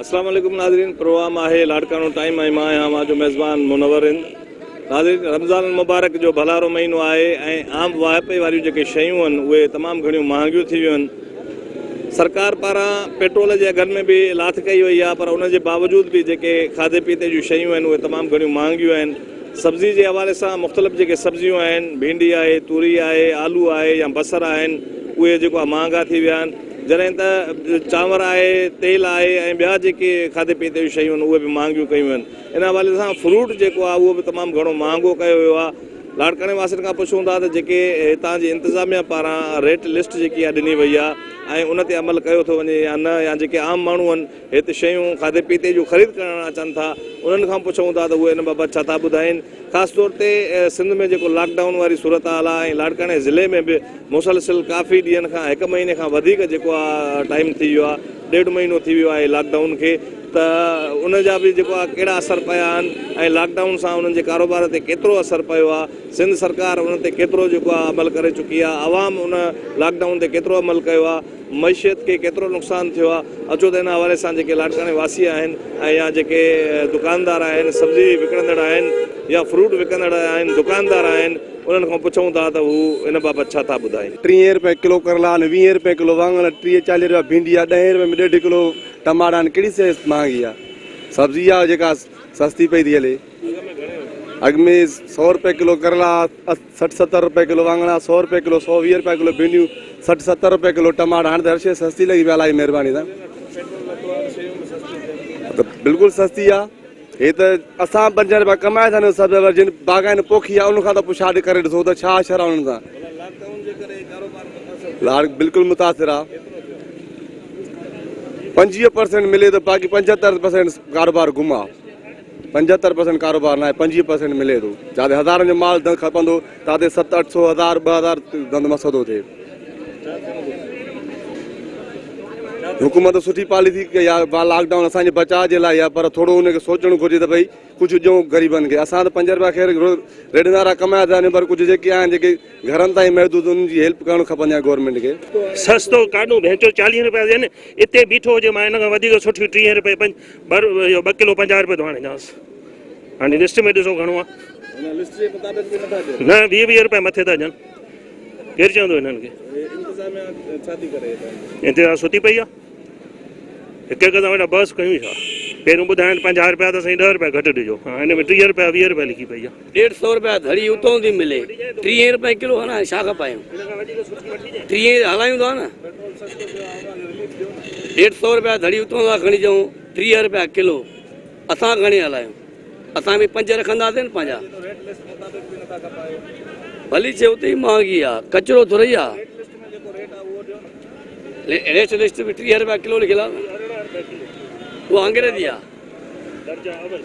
اسلام عليڪم ناظرين پروگرام آهي لاڙڪاڻو ٽائيم ۽ مان آهيان اوهان جو ميزبان منور رند ناظرين رمضان المبارڪ جو ڀلارو مهينو آهي ۽ عام واهپي واريون جيڪي شيون آهن اهي تمام گهڻيون مهانگيون ٿي ويون آهن سرڪار پاران پيٽرول جي اگهن ۾ به لاٿ ڪئي وئي آهي پر ان جي باوجود به جيڪي کاڌي پيتي جون شيون آهن اهي تمام گهڻيون مهانگيون آهن سبزي جي حوالي سان مختلف جيڪي سبزيون آهن ڀينڊي آهي توري آهي آلو آهي يا بصر آهن اهي جيڪو آهي مهانگا ٿي ويا آهن جڏهن ته چانور آهي، تيل آهي ۽ ٻيا جيڪي کاڌي پيتي جون شيون آهن اهي به مهانگيون ڪيون ويون آهن. ان حوالي سان فروٽ جيڪو آهي اهو به تمام گهڻو مهانگو ڪيو ويو آهي. لاڙڪاڻي واسين کان پڇون ٿا ته جيڪي هتان جي انتظاميا پاران ريٽ لسٽ جيڪي آهي ڏني وئي آهي ۽ ان تي عمل ڪيو ٿو وڃي يا نه يا جيڪي عام ماڻهو آهن هت شيون کاڌي پيتي جون خريد ڪرڻ اچن ٿا انهن کان پڇون ٿا ته اهي ان بابت ڇا ٿا ٻڌائين. خاص طور تي سنڌ ۾ جيڪو لاڪ ڊائون واري صورتحال آهي ۽ لاڙڪاڻي ضلعي ۾ به مسلسل ڪافي ڏينهن کان هڪ مهيني کان وڌيڪ جيڪو آ ٽائيم ٿي ويو آ ڏيڍ مهينو ٿي ويو آهي لاڪ ڊائون کي ته ان جا به جيڪو آ ڪهڙا اثر پيا آهن ۽ لاڪ ڊائون سان انهن جي ڪاروبار تي ڪيترو اثر پيو آ سنڌ سرڪار ان تي ڪيترو جيڪو آ عمل ڪري چڪي آ عوام ان لاڪ ڊائون تي ڪيترو عمل ڪيو آ معيشت کي ڪيترو نقصان ٿيو آ اچو ته ان حوالي سان جيڪي لاڙڪاڻي واسي آهن ۽ يا جيڪي دڪاندار آهن سبزي وڪڻندڙ آهن يا فروٽ وڪندڙ آهن دڪاندار آهن انهن کان پڇون ٿا ته هو ان بابت ڇا ٿا ٻڌائين. ٽيهين رپئي ڪلو ڪرلا آهن، ويهين رپئي ڪلو واڱڻ، ٽيهه چاليهه رپيا ڀينڊي آهي، ڏهين رپئي ۾ ڏيڍ ڪلو ٽماٽا آهن، ڪهڙي شيء مهانگي آهي؟ سبزي آهي جيڪا سستي پئي ٿي هلي. اڳ ۾ سئو رپئي ڪلو ڪرلا، 60 70 رپئي ڪلو واڱڻ، سئو رپئي ڪلو، 120 رپيا ڪلو ڀينڊيون، 60 70 رپئي ڪلو ٽماٽا، هاڻي ته هر شيء سستي لڳي پئي آهي الله جي مهرباني سان. ته بلڪل سستي آهي. هي ته اسان پنج رپيا ڪمائي ٿا نيون سڀ جن باغائن پوکي آهي ان کان ته پڇا ڪري ڏسو ته ڇا اشر آهي انهن سان. لاڙ بلڪل متاثر آهي. 25 پرسنٽ ملي ٿو باقي 75 پرسنٽ ڪاروبار گم آهي. 75 پرسنٽ ڪاروبار ناهي 25 پرسنٽ ملي ٿو. جاتي هزارن جو مال کپندو تاتي 7 8 سو هزار 2000 ڌنڌ مس ٿو ٿئي. حڪومت سٺي پاليسي ڪئي آهي لاڪ ڊائون اسان جي بچاء جي لاء آهي پر ٿورو ان کي سوچڻ گهرجي ته ڀئي ڪجهه ڏيون غريبن کي اسان ته پنج رپيا خير ريڙهن وارا ڪمايا ٿا وڃن پر ڪجهه جيڪي آهن جيڪي گهرن تائين محدود انهن جي هيلپ ڪرڻ کپندي آهي گورنمينٽ کي. سستو ڪاڏو ڀينچو چاليهه رپيا ڏين اتي بيٺو هجي مان ان کان وڌيڪ سٺيون ٽيهه رپئي پنج ٻه اهو ٻه ڪلو پنجاهه رپئي ٿو آڻي ڏيانس هاڻي لسٽ ۾ ڏسو گهڻو آهي نه ويهه ويهه رپيا مٿي ٿا ڏين. ڪير چوندو هنن کي؟ انتظاميا ڇا ٿي ڪري هتان؟ انتظاميا ستي پئي آ. هڪ هڪ سان ويٺا بحث ڪيون ڇا؟ پهريون ٻڌائين 50 رپيا ته سائين 10 رپيا گهٽ ڏجو. هاڻ هن ۾ 30 رپيا 20 رپيا لکي پئي آ. ڏيڍ سئو رپيا ڌڙي اتون ٿي ملي. ٽيهين رپئي ڪلو هلائين ڇا کپايون؟ ٽيهين هلايون ٿا نه. ڏيڍ سئو رپيا ڌڙي اتون ٿا کڻي اچون 30 رپيا ڪلو اسان گهڻي هلايون؟ اسان به پنج رکنداسين نه پنهنجا. ڀلي چي اتي ئي مهانگي آ ڪچرو ٿورئي آ. ريٽ لسٽ به 30 رپيا ڪلو لکيل آ نه اها انگريزي آ. درجا اول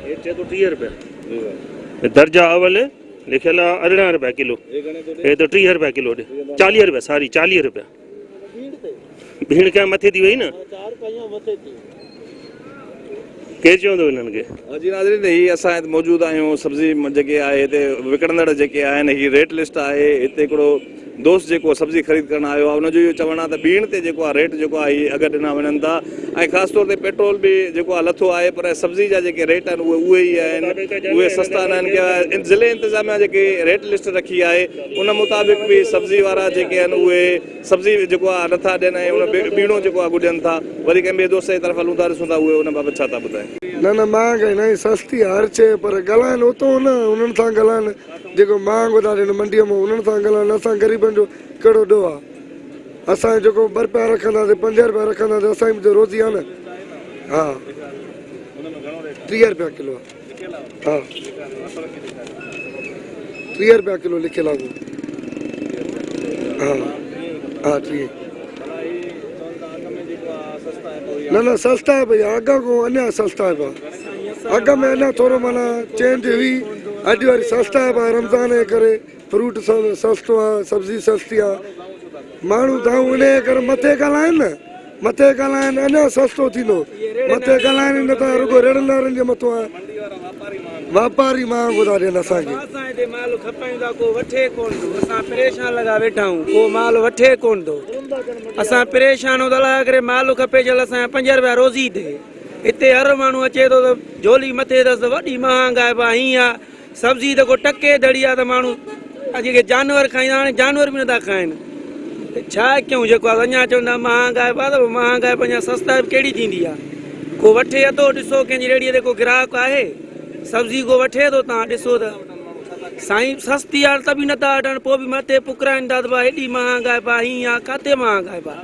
هي چئي ٿو 30 رپيا درجا اول لکيل آ 18 رپيا ڪلو هي ته 30 رپيا ڪلو ڏي 40 رپيا ساري 40 رپيا ڀيڻ کان مٿي ٿي وئي نه. ڪير چوندو انهن کي. جي ناظرين هي اسان هت موجود آهيون سبزي جيڪي آهي هتي وڪڻندڙ جيڪي آهن هي ريٽ لسٽ آهي هتي هڪڙو دوست جيڪو سبزي خريد ڪرڻ آيو آهي ان جو اهو چوڻ آهي ته ٻيڻ تي جيڪو آهي ريٽ جيڪو آهي هي اگهه ڏنا وڃن ٿا ۽ خاص طور تي پيٽرول به جيڪو آهي لٿو آهي پر سبزي جا جيڪي ريٽ آهن اهي اهي ئي آهن اهي سستا ناهن ڪيا ضلعي انتظاميا جيڪي ريٽ لسٽ رکي آهي ان مطابق به سبزي وارا جيڪي آهن اهي سبزي جيڪو آهي نٿا ڏين ۽ ان ٻيڻو جيڪو آهي اگهه ڏين ٿا وري ڪنهن ٻئي دوست جي طرف هلون ٿا ڏسون ٿا اهي ان بابت ڇا ٿا ٻڌائين. نه نه مهانگائي ناهي سستي آهي هر شيء پر ڳالهائن اتو نه انهن سان ڳالهائن جيڪو مهانگو ٿا ڏين منڊيء مان انهن سان ڳالهائن اسان غريبن جو ڪهڙو ڏوهه آهي اسان جيڪو ٻه رپيا رکنداسين پنج رپيا رکنداسين اسان جي به ته روزي آهي نه ها 30 رپيا ڪلو آهي ها 30 رپيا ڪلو لکيل آهي ها ها 30 نه نه سستا آهي ڀئي اڳ کان اڃا سستا آهي اڳ ۾ اڃا ٿورو معنيٰ چينج هئي اڄ وري سستا آهي رمضان جي ڪري فروٽ سستو آهي سبزي سستي آهي ماڻهو دانهون ان جي ڪري مٿي ڳالهائن نه مٿي ڳالهائن اڃا سستو ٿيندو مٿي ڳالهائن ئي نٿا رڳو رڙن وارن جي مٿو آهي واپاري مهانگو ٿا ڏين اسان کي. اسان هتي مال کپايون ٿا ڪو وٺي ڪون ٿو اسان پريشان لڳا ويٺا آهيون ڪو مال وٺي ڪون ٿو. اسان پريشان آهيون ته الله ڪري مال کپي شل اسان جا 5 رپيا روزي ٿئي. هتي هر ماڻهو اچي ٿو ته جهولي مٿي اٿس ته وڏي مهانگائي به هيئن آ سبزي ته ڪو ٽڪي ڌڙي آ ته ماڻهو جيڪي جانور کائيندا هاڻي جانور به نٿا کائن ته ڇا ڪيون جيڪو آ اڃا چون ٿا مهانگائي به آ ته مهانگائي به اڃا سستائي به ڪهڙي ٿيندي آ ڪو وٺي اٿو ڏسو ڪنهن جي ريڙهي تي ڪو گراهڪ آهي سبزي ڪو وٺي ٿو تان ڏسو ته سائين سستي آ ته به نٿا وٺن پوء به مٿي پڪرائن ٿا ته ڀا هيڏي مهانگائي به آ هيئن آ ڪاٿي مهانگائي به آ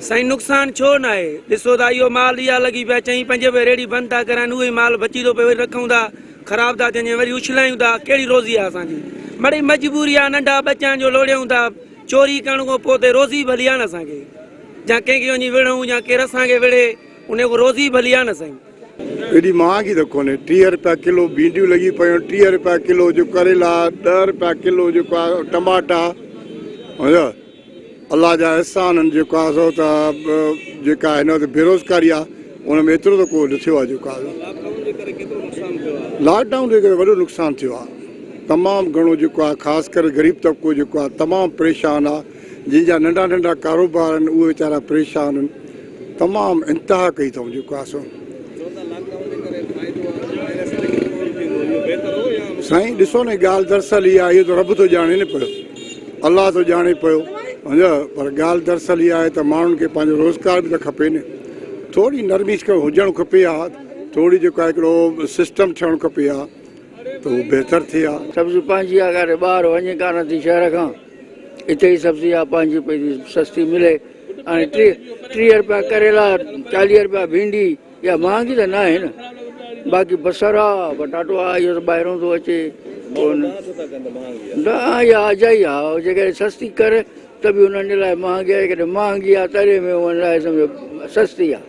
سائين نقصان ڇو ناهي ڏسو ٿا اهو مال اها لڳي پيا چئين پنجين بجي ريڙهي بند ٿا ڪرائين اهو ئي مال بچي ٿو پئي وري رکون ٿا خراب ٿا ٿين وري اڇلايون ٿا ڪهڙي روزي آهي اسان جي مڙئي مجبوري آهي ننڍا ٻچا آهن جو لوڙيون ٿا چوري ڪرڻ کان پوء تي روزي ڀلي آهي نه اسان کي جا ڪنهن کي وڃي وڙهون يا ڪير اسان کي وڙهي ان کان روزي ڀلي آهي نه سائين. ايڏي مهانگي ته ڪونهي 30 رپيا ڪلو ڀينڊيون لڳي پيون 30 رپيا ڪلو جو ڪريلا 10 رپيا ڪلو جيڪو آهي ٽماٽا سمجهيو الله جا احسان آهن جيڪو آهي سو ته جيڪا هن وقت بيروزگاري آهي ان ۾ ايترو ته ڪو نه ٿيو آهي جيڪو آهي لاڪ ڊائون جي ڪري وڏو نقصان ٿيو آهي تمام گهڻو جيڪو آهي خاص ڪري غريب طبقو جيڪو آهي تمام پريشان آهي جن جا ننڍا ننڍا ڪاروبار آهن اهي ويچارا پريشان آهن تمام انتها ڪئي اٿئون جيڪو آهي سو سائين ڏسو نه ڳالهه دراصل اها آهي اهو ته رب ٿو ڄاڻي نه پيو الله ٿو ڄاڻي پيو سمجهيو پر ڳالهه دراصل اها آهي ته ماڻهن کي پنهنجو روزگار به ته کپي نه ٿوري نرمي هجڻ کپي ها ٿوري جيڪو آهي هڪڙو سسٽم ٺهڻ کپي ها ته اهو بهتر ٿئي ها. سبزي پنهنجي آ ڪاڏي ٻاهر وڃي ڪانه ٿي شهر کان اتي ئي سبزي آ پنهنجي پئي ٿي سستي ملي هاڻي 30 رپيا ڪريلا 40 رپيا ڀينڊي اها مهانگي ته ناهي نه باقي بصر آ پٽاٽو آ اهو ته ٻاهرون ٿو اچي نه اها اجائي آ جيڪڏهن سستي ڪر ته به انهن جي لاء مهانگي آهي جيڪڏهن مهانگي آ تڏهن به انهن لاء سمجهو سستي آ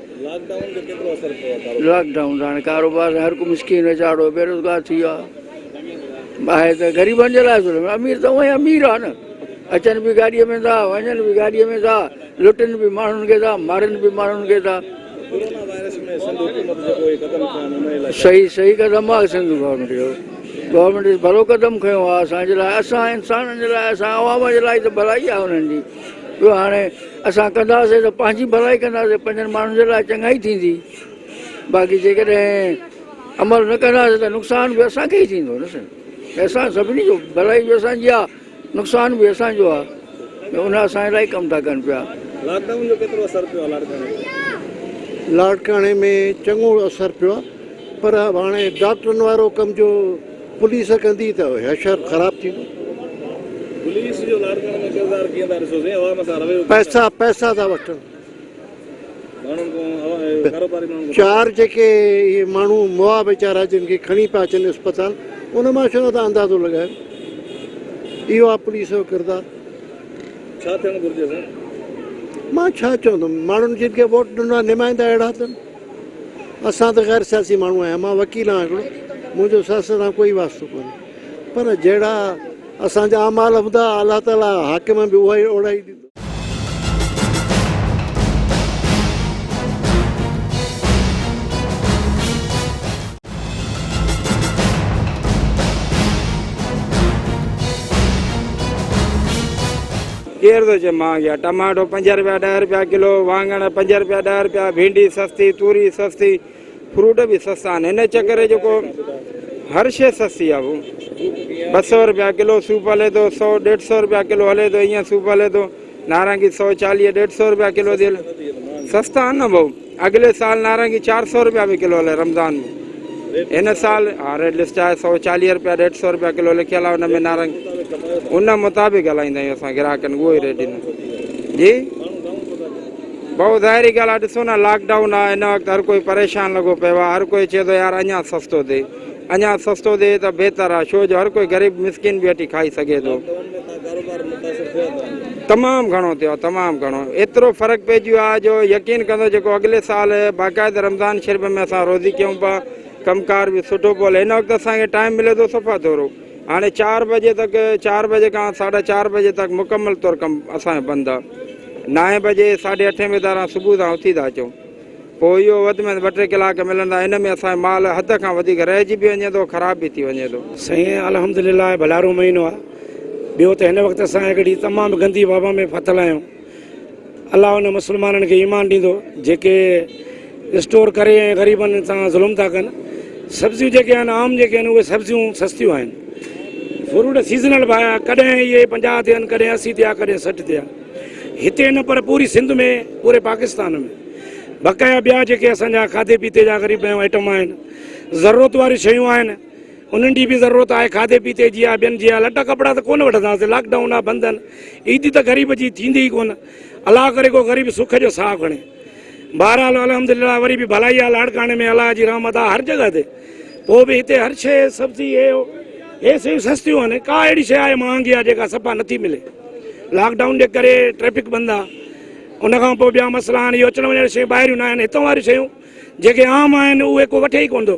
لاڪ ڊائون ته هاڻي ڪاروبار هر ڪو مسڪين ويچارو بيروزگار ٿي ويو آ آهي ته غريبن جي لاء ظلم امير ته اونئي امير آ نه اچن به گاڏيء ۾ ٿا وڃن به گاڏيء ۾ ٿا لٽن به ماڻهن کي ٿا مارن به ماڻهن کي ٿا صحيح صحيح قدم آ سنڌ گورنمينٽ جو گورنمينٽ ڀلو قدم کنيو آ اسان جي لاء اسان انسانن جي لاء اسان عوام جي لاء ته ڀلائي آ انهن جي ٻيو هاڻي اسان ڪنداسي ته پنهنجي ڀلائي ڪنداسي پنهنجن ماڻهن جي لاء چڱائي ٿيندي باقي جيڪڏهن عمل نه ڪنداسي ته نقصان به اسان کي ئي ٿيندو نه سائين اسان سڀني جو ڀلائي به اسان جي آ نقصان به اسان جو آ ان اسان جي لاء ڪم ٿا ڪن پيا. لاڪ ڊائون جو ڪيترو اثر پيو آ لاڙڪاڻي تي؟ لاڙڪاڻي ۾ چڱو اثر پيو آ پر هاڻي ڊاڪٽرن وارو ڪم جو پوليس ڪندي ته حشر خراب ٿيندو. پوليس جو لاڙڪاڻي ۾ ڪردار ڪيئن ٿا ڏسو سائين عوام سان رويو ڪيئن ٿا؟ پئسا پئسا ٿا وٺن. چار جيڪي اهي ماڻهو مئا ويچارا جن کي کڻي پيا اچن اسپتال ان مان ڇو نٿا اندازو لڳايو اهو آ پوليس جو ڪردار. ڇا ٿيڻ گهرجي سائين؟ مان ڇا چوندم ماڻهن جن کي ووٽ ڏنو آ نمائندا اهڙا اٿن اسان ته غير سياسي ماڻهو آهيان مان وڪيل آهيان هڪڙو منهنجو سياست سان ڪوئي واسطو ڪونهي پر جهڙا اسان جا اعمال هوندا الله تعالي حاڪم به اها ئي اوڙا ئي ڏيندو. ڪير ٿو چئي مهانگي آ ٽماٽو 5 رپيا 10 رپيا ڪلو واڱڻ 5 رپيا 10 رپيا ڀينڊي سستي توري سستي فروٽ به سستا آهن هن چڪر جيڪو هر شي سستي آ 200 رپيا ڪلو سوپ هلي ٿو 100 150 رپيا ڪلو هلي ٿو ائين سوپ هلي ٿو نارنگي 140 150 رپيا ڪلو ٿي هلي سستا آهن نه ڀائو اڳلي سال نارنگي 400 رپيا به ڪلو هلي رمضان ۾ هن سال ها ريٽ لسٽ آهي 140 رپيا 150 رپيا ڪلو لکيل آهي ان ۾ نارنگي ان مطابق هلائيندا آهيون اسان گراهڪن اهو ئي ريٽ ڏيندا جي ڀائو ظاهري ڳالهه آهي ڏسو نه لاڪ ڊائون آهي هن وقت هر ڪوئي پريشان لڳو پيو آهي هر ڪوئي چئي ٿو يار اڃا سستو ٿئي اڃا سستو ٿئي ته بهتر آهي ڇو جو هر ڪوئي غريب مسڪين به وٺي کائي سگهي ٿو تمام گهڻو ٿيو آهي تمام گهڻو ايترو فرق پئجي ويو آهي جو يقين ڪندو جيڪو اڳلي سال باقاعده رمضان شريف ۾ اسان روزي ڪيون پيا ڪم ڪار به سٺو پيو هلي هن وقت اسان کي ٽائيم ملي ٿو صفا ٿورو هاڻي چار بجي تڪ چار بجي کان ساڍا چار بجي تڪ مڪمل طور ڪم اسان جو بند آ نائين بجي ساڍي اٺين بجي ڌاران صبح سان اٿي ٿا اچون پوء اهو وڌ ۾ وڌ ٻه ٽي ڪلاڪ ملندا ان ۾ اسان جو مال حد کان وڌيڪ رهجي به وڃي ٿو خراب به ٿي وڃي ٿو. سائين الحمدلله ڀلارو مهينو آ ٻيو ته هن وقت اسان هڪڙي تمام گندي وبا ۾ ڦاٿل آهيون. الله ان مسلمانن کي ايمان ڏيندو جيڪي اسٽور ڪري ۽ غريبن سان ظلم ٿا ڪن. سبزيون جيڪي آهن عام جيڪي آهن اهي سبزيون سستيون آهن. فروٽ سيزنل به آيا ڪڏهن اهي 50 ٿيا آهن ڪڏهن 80 ٿيا ڪڏهن 60 ٿيا. هتي نه پر پوري سنڌ ۾ پوري پاڪستان ۾ بقايا ٻيا جيڪي اسان جا کاڌي پيتي جا غريب آئٽم آهن ضرورت واريون شيون آهن انهن جي به ضرورت آهي کاڌي پيتي جي آهي ٻين جي آهي لٽا ڪپڙا ته ڪونه وٺنداسين لاڪ ڊائون آهي بند آهن عيد ته غريب جي ٿيندي ئي ڪونه الله ڪري ڪو غريب سک جو ساهه کڻي بهرحال الحمدلله وري به ڀلائي آهي لاڙڪاڻي ۾ الله جي رحمت آهي هر جڳهه تي پوء به هتي هر شيء سبزي هي هي شيون سستيون آهن ڪا اهڙي شيء آهي مهانگي آهي جيڪا صفا نٿي ملي لاڪ ڊائون جي ڪري ٽريفڪ بند آهي ان کان پوء ٻيا مسئلا آهن اهو اچڻ وڃڻ شيون ٻاهريون نه آهن هتان واريون شيون جيڪي عام آهن اهي ڪو وٺي ئي ڪونه ٿو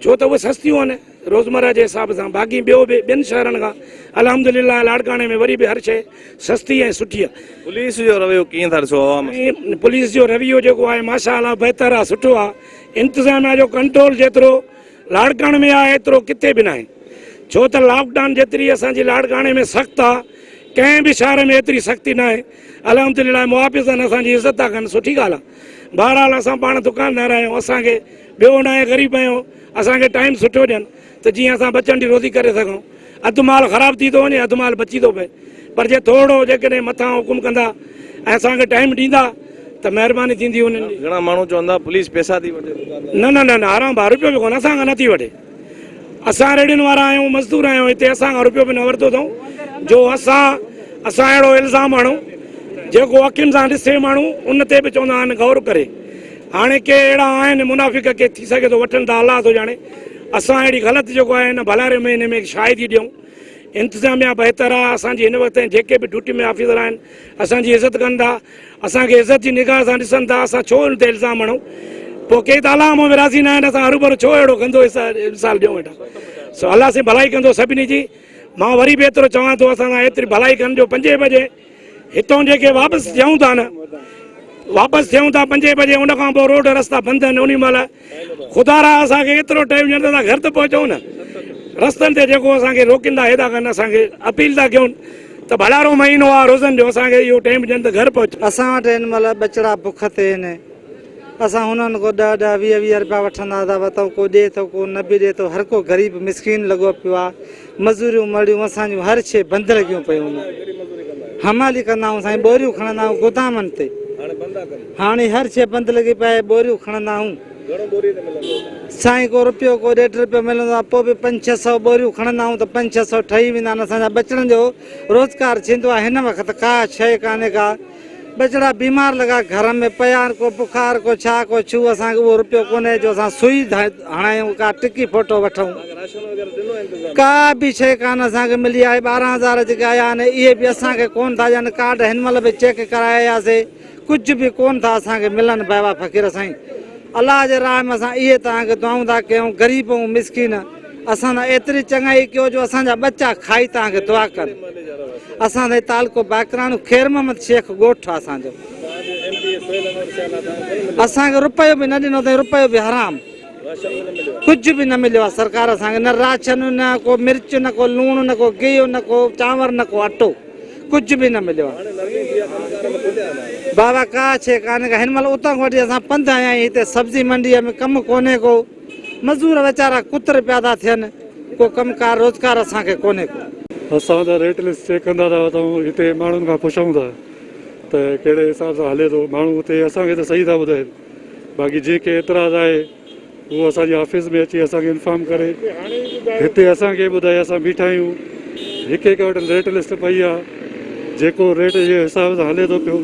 ڇو ته اهي سستيون آهن روزمره جي حساب سان باقي ٻيو به ٻين شهرن کان الحمدلله لاڙڪاڻي ۾ وري به هر شيء سستي ۽ سٺي آهي. پوليس جو رويو ڪيئن ٿا ڏسو عوام سان؟ پوليس جو رويو جيڪو آهي ماشاء الله بهتر آهي سٺو آهي انتظاميا جو ڪنٽرول جيترو لاڙڪاڻي ۾ آهي ايترو ڪٿي به ناهي ڇو ته لاڪ ڊائون جيتري اسان جي لاڙڪاڻي ۾ سخت آهي ڪنهن به شهر ۾ ايتري سختي ناهي الحمدلله محافظ آهن اسان جي عزت ٿا ڪن سٺي ڳالهه آهي بهرحال اسان پاڻ دڪاندار آهيون اسان کي ٻيو ناهي غريب آهيون اسان کي ٽائيم سٺو ڏين ته جيئن اسان ٻچن جي روزي ڪري سگهون اڌ مال خراب ٿي ٿو وڃي اڌ مال بچي ٿو پئي پر جي ٿورڙو جيڪڏهن مٿان حڪم ڪندا ۽ اسان کي ٽائيم ڏيندا ته مهرباني ٿيندي انهن جي. گهڻا ماڻهو چون ٿا پوليس پئسا ٿي وٺي دڪاندار. نه نه نه نه حرام ڀاء روپيو به ڪونه اسان کان نه ٿي وٺي اسان ريڙهين وارا آهيون مزدور آهيون هتي اسان کان روپيو به نه ورتو اٿئون جو اسان اسان اهڙو الزام هڻون جيڪو اکين سان ڏسي ماڻهو ان تي به چوندا آهن غور ڪري هاڻي ڪي اهڙا آهن منافق ڪي ٿي سگهي ٿو وٺن ٿا الله ٿو ڄاڻي اسان اهڙي غلط جيڪو آهي هن ڀلاري مهيني ۾ شاهدي ڏيون انتظاميا بهتر آهي اسان جي هن وقت تائين جيڪي به ڊيوٽي ۾ آفيسر آهن اسان جي عزت ڪن ٿا اسان کي عزت جي نگاهه سان ڏسن ٿا اسان ڇو ان تي الزام هڻون پوء ڪي ته الله مون ۾ راضي نه آهن اسان هروڀرو ڇو اهڙو گندو مثال ڏيون ويٺا سو الله سائين ڀلائي ڪندو سڀني جي مان وري به ايترو چوان ٿو اسان سان ايتري ڀلائي ڪن جو پنجين بجي هتون جيڪي واپس ٿيون ٿا نه واپس ٿيون ٿا پنجين بجي ان کان پوء روڊ رستا بند آهن انهي مهل خدا را اسان کي ايترو ٽائيم ڏين ته اسان گهر ته پهچون نه رستن تي جيڪو اسان کي روڪين ٿا هيڏا ڪن اسان کي اپيل ٿا ڪيون ته ڀلارو مهينو آهي روزن جو اسان کي اهو ٽائيم ڏين ته گهر پهچون. اسان وٽ هن مهل ٻچڙا بک تي آهن اسان هنن کان ڏهه ڏهه ويهه ويهه رپيا وٺندا ٿا وتون ڪو ڏي ٿو ڪو نه به ڏي ٿو هر ڪو غريب مسڪين لڳو پيو آهي مزوريون مڙيون اسان جون هر شيء بند لڳيون پيون آهن. حمالي ڪندا آهيون سائين ٻوريون کڻندا آهيون گودامن تي. هاڻي هر شيء بند لڳي پئي آهي ٻوريون کڻندا آهيون. سائين ڪو رپيو ڪو ڏيڍ رپيو ملندو آهي پوء به پنج ڇهه سئو ٻوريون کڻندا آهيون ته پنج ڇهه سئو ٺهي ويندا آهن اسان جا ٻچڙن جو روزگار ٿيندو آهي هن وقت ڪا شيء ڪانهي ڪا ٻچڙا بيمار لڳا گهر ۾ پيا آهن ڪو بخار ڪو ڇا ڪو ڇو اسان کي اهو رپيو ڪونهي جو اسان سوئي هڻايون ڪا ٽڪي ڦوٽو وٺون ڪا به شيء ڪانه اسان کي ملي آهي 12 هزار جيڪي آيا آهن اهي به اسان کي ڪون ٿا ڏين ڪارڊ هن مهل به چيڪ ڪرائي آياسي ڪجهه به ڪون ٿا اسان کي ملن بابا فقير سائين الله جي راهه ۾ اسان اهي توهان کي دعائون ٿا ڪيون غريب ۽ مسڪين اسان سان ايتري چڱائي ڪيو جو اسان جا ٻچا کائي توهان کي دعا ڪن. اسان سائين تعلقو باقراڻو خير محمد شيخ ڳوٺ آ اسان جو. اسان کي روپيو به نه ڏنو اٿائين روپيو به حرام. ڪجهه به نه مليو آ سرڪار اسان کي نه راشن نه ڪو مرچ نه ڪو لوڻ نه ڪو گيهه نه ڪو چانور نه ڪو اٽو ڪجهه به نه مليو آ. بابا ڪا شيء ڪانهي ڪا هن مهل اتان کان وٺي اسان پنڌ آيا آهيون هتي سبزي منڊيء ۾ ڪم ڪونهي ڪو. مزور ويچارا ڪتر پيا ٿا ٿين، ڪو ڪم ڪار روزگار اسان کي ڪونهي ڪو. اسان ته ريٽ لسٽ چيڪ ڪندا ٿا وتون هتي ماڻهن کان پڇون ٿا ته ڪهڙي حساب سان هلي ٿو ماڻهو اتي اسان کي ته صحيح ٿا ٻڌائين باقي جنهن کي اعتراض آهي اهو اسان جي آفيس ۾ اچي اسان کي انفارم ڪري هتي اسان کي ٻڌائي اسان بيٺا آهيون هڪ هڪ وٽ ريٽ لسٽ پئي آهي جيڪو ريٽ جي حساب سان هلي ٿو پيو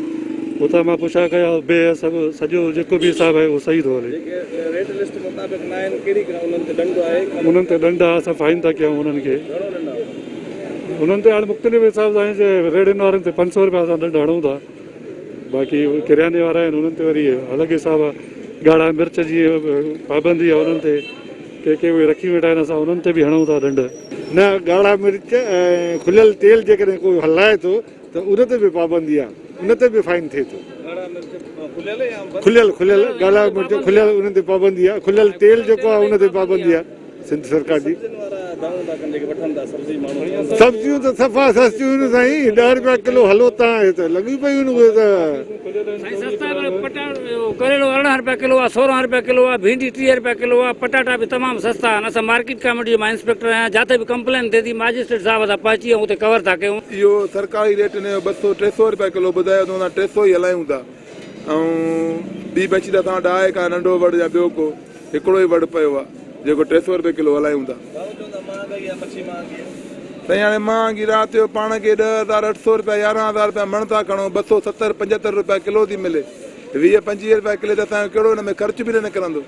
اتان مان پڇا ڪيا بيهه سڀ سڄو جيڪو به حساب آهي اهو صحيح ٿو هلي. جيڪي ريٽ لسٽ مطابق نه آهن ڪهڙي انهن تي ڏنڊ آهي؟ انهن تي ڏنڊ آهي اسان فائن ٿا ڪيون انهن کي. گهڻو ڏنڊ آهي؟ انهن تي هاڻي مختلف حساب سان آهي جي ريڙهين وارن تي 500 روپيا اسان ڏنڊ هڻون ٿا باقي ڪرياني وارا آهن انهن تي وري الڳ حساب آهي ڳاڙها مرچ جي پابندي آهي انهن تي ڪي ڪي اهي رکي ويٺا آهن اسان انهن تي به هڻون ٿا ڏنڊ. نه ڳاڙها مرچ ۽ کليل تيل جيڪڏهن ڪو هلائي ٿو ته ان تي به پابندي آهي ان تي به فائن ٿئي ٿو. ڳاڙها مرچ کليل يا بند؟ کليل کليل ڳاڙها مرچ کليل انهن تي پابندي آهي کليل تيل جيڪو آهي ان تي پابندي آهي سنڌ سرڪار جي. سبزين وارا دانهون ٿا ڪن جيڪي وٺن ٿا سبزي ماڻهو چون ٿا. سبزيون ته صفا سستيون آهن سائين ڏهه رپيا ڪلو هلو تان هي ته لڳيون پيون آهن اهي ته. سائين سستا پر پٽاٽو ڪريلو 18 رپيا ڪلو آ 16 رپيا ڪلو آ ڀينڊي 30 رپيا ڪلو آ پٽاٽا به تمام سستا آهن اسان مارڪيٽ ڪاميٽي جو مان انسپيڪٽر آهيان جاٿي به ڪمپلين ٿئي ٿي ماجسٽريٽ صاحب سان پهچي ۽ اتي ڪور ٿا ڪيون. اهو سرڪاري ريٽ هن جو 200 300 رپيا ڪلو ٻڌايو اٿئون اسان 300 ئي هلايون ٿا ۽ ٻي مڇي ته اسان وٽ آهي ڪانه ننڍو وڙ يا ٻيو ڪو هڪڙو ئي وڙ پيو آهي جيڪو 300 رپيا ڪلو هلايون ٿا. سائين هاڻي مهانگي رات جو پاڻ کي 10800 رپيا 11000 رپيا مڻ ٿا کڻون 270 75 رپيا ڪلو ٿي ملي 20 25 رپيا ڪلي ته اسان جو ڪهڙو ان ۾ خرچ به نه نڪرندو.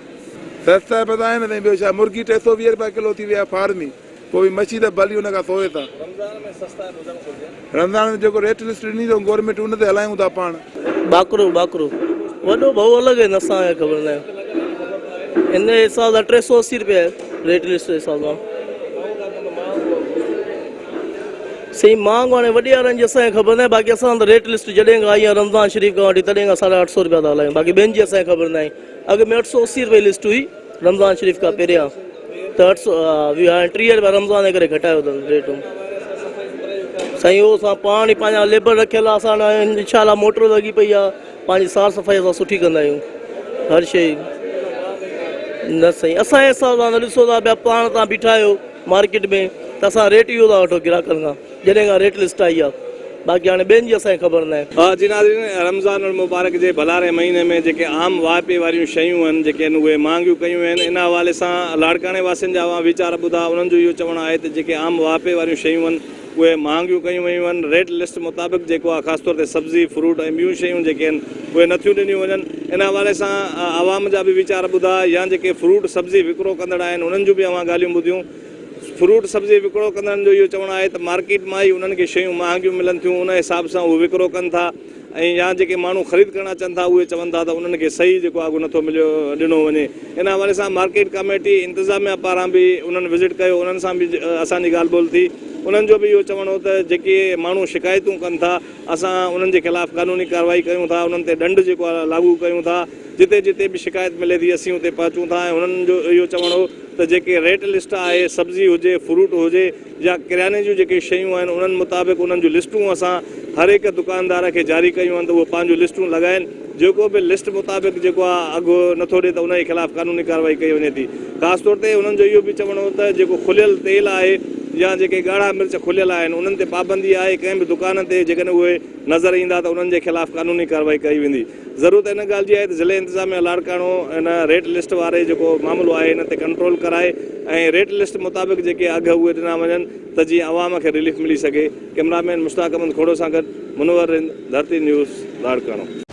سستا به ته آهن سائين ٻيو ڇا مرغي 320 رپيا ڪلو ٿي وئي آهي فارمي پوء به مڇي ته ڀلي ان کان سوئي ٿا. رمضان ۾ سستا به هجڻ گهرجن. رمضان ۾ جيڪو ريٽ لسٽ ڏني اٿئون گورنمينٽ ان تي هلايون ٿا پاڻ. ٻاڪرو ٻاڪرو وڏو ڀئو الڳ آهن اسان کي خبر ناهي ان جي حساب سان 380 رپيا آهي ريٽ لسٽ جي حساب سان سائين مهانگو هاڻي وڏي وارن جي اسان کي خبر ناهي باقي اسان ته ريٽ لسٽ جڏهن کان آئي آهي رمضان شريف کان وٺي تڏهن کان 850 رپيا ٿا هلايون باقي ٻين جي اسان کي خبر ناهي اڳ ۾ 880 رپئي لسٽ هئي رمضان شريف کان پهريان ته 800 هاڻي 30 رپيا رمضان جي ڪري گهٽايو اٿن ريٽ سائين اهو اسان پاڻ ئي پنهنجا ليبر رکيل آهي اسان انشاء الله موٽر لڳي پئي آهي پنهنجي سار صفائي اسان سٺي ڪندا آهيون هر شي نه سائين اسان جي حساب سان ڏسو ٿا پيا پاڻ تان بيٺا آهيو مارڪيٽ ۾ ته اسان ريٽ اهو ٿا وٺو گراهڪن کان جڏهن کان ريٽ لسٽ آئي آهي باقي هاڻي ٻين جي اسان کي خبر ناهي. جي ناظرين رمضان المبارڪ جي ڀلاري مهيني ۾ جيڪي عام واهپي واريون شيون آهن جيڪي آهن اهي مهانگيون ڪيون ويون آهن ان حوالي سان لاڙڪاڻي واسين جا اوهان ويچار ٻڌا انهن جو اهو چوڻ آهي ته جيڪي عام واهپي واريون شيون آهن اهي مهانگيون ڪيون ويون آهن ريٽ لسٽ مطابق جيڪو آهي خاص طور تي سبزي فروٽ ۽ ٻيون شيون جيڪي آهن اهي نٿيون ڏنيون وڃن ان حوالي سان عوام جا به ويچار ٻڌا يا جيڪي فروٽ سبزي وڪرو ڪندڙ آهن انهن جون به اوهان ڳالهيون ٻڌيون فروٽ سبزي وڪرو ڪندڙن جو اهو چوڻ آهي ته مارڪيٽ مان ئي انهن کي شيون مهانگيون ملن ٿيون ان حساب سان اهي وڪرو ڪن ٿا ۽ يا جيڪي ماڻهو خريد ڪرڻ اچن ٿا اهي چون ٿا ته انهن کي صحيح جيڪو اگهه نٿو مليو ڏنو وڃي ان حوالي سان مارڪيٽ ڪاميٽي انتظاميا پاران به انهن وزٽ ڪيو انهن سان به اسان جي ڳالهه ٻولهه ٿي انهن جو به اهو چوڻ هو ته جيڪي ماڻهو شڪايتون ڪن ٿا اسان انهن جي خلاف قانوني ڪارروائي ڪيون ٿا انهن تي ڏنڊ جيڪو آهي لاڳو ڪيون ٿا جتي جتي به شڪايت ملي ٿي اسين اتي پهچون ٿا ۽ هنن جو اهو چوڻ هو ته جيڪي ريٽ لسٽ آهي سبزي هجي فروٽ هجي يا ڪرياني جون جيڪي شيون آهن انهن مطابق انهن جون لسٽون اسان هر هڪ دڪاندار کي جاري ڪيون آهن ته اهي پنهنجون لسٽون لڳائين جيڪو به لسٽ مطابق جيڪو آهي اگهه نٿو ڏي ته ان جي خلاف قانوني ڪارروائي ڪئي وڃي ٿي خاص طور تي انهن جو اهو به چوڻ هو ته جيڪو کليل تيل آهي يا جيڪي ڳاڙها مرچ کليل آهن انهن تي پابندي آهي ڪنهن به دڪان تي جيڪڏهن اهي نظر ايندا ته انهن جي خلاف قانوني ڪارروائي ڪئي ويندي. ضرورت ان ڳالهه جي آهي ته ضلعي انتظاميا لاڙڪاڻو ان ريٽ لسٽ واري جيڪو معاملو آهي ان تي ڪنٽرول ڪرائي ۽ ريٽ لسٽ مطابق جيڪي اگهه اهي ڏنا وڃن ته جيئن عوام کي رليف ملي سگهي ڪئميرا مين مشتاق احمد کوڙو سان گڏ منور رند ڌرتي نيوز لاڙڪاڻو.